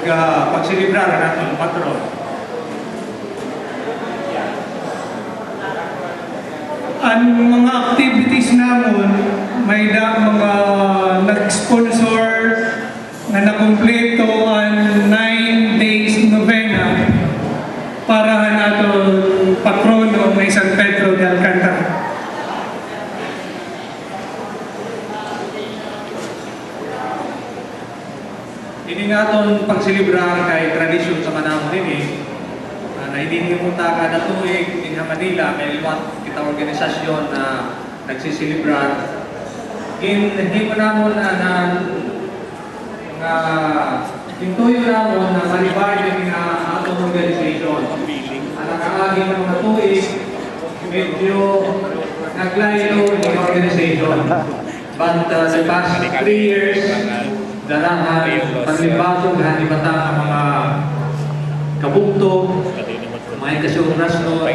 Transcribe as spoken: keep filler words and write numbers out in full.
Ka pagselebrar han aton patron. An mga activities namon, may-ada mga nag-sponsor nga nakumpleto an nine days novena para han aton patrono nga hi San Pedro de Alcantara. Ini nga aton pagselebrar kay tradisyon sa man namon ini. Ah, nahihinimo ta kada tuig dinhi ha Manila, may liwat kita organisasyon nga nagseselebrar. Ginhimo namon na, na, nga gintuyo namon nga ma-revive ini nga aton organisasyon. An nakaagi nga mga tuig, medyo naglaylo ini nga organisasyon. But, uh, the past three years, dara han panlimbasog han iba ta nga mga kabugto, mga igkasi-oras, no?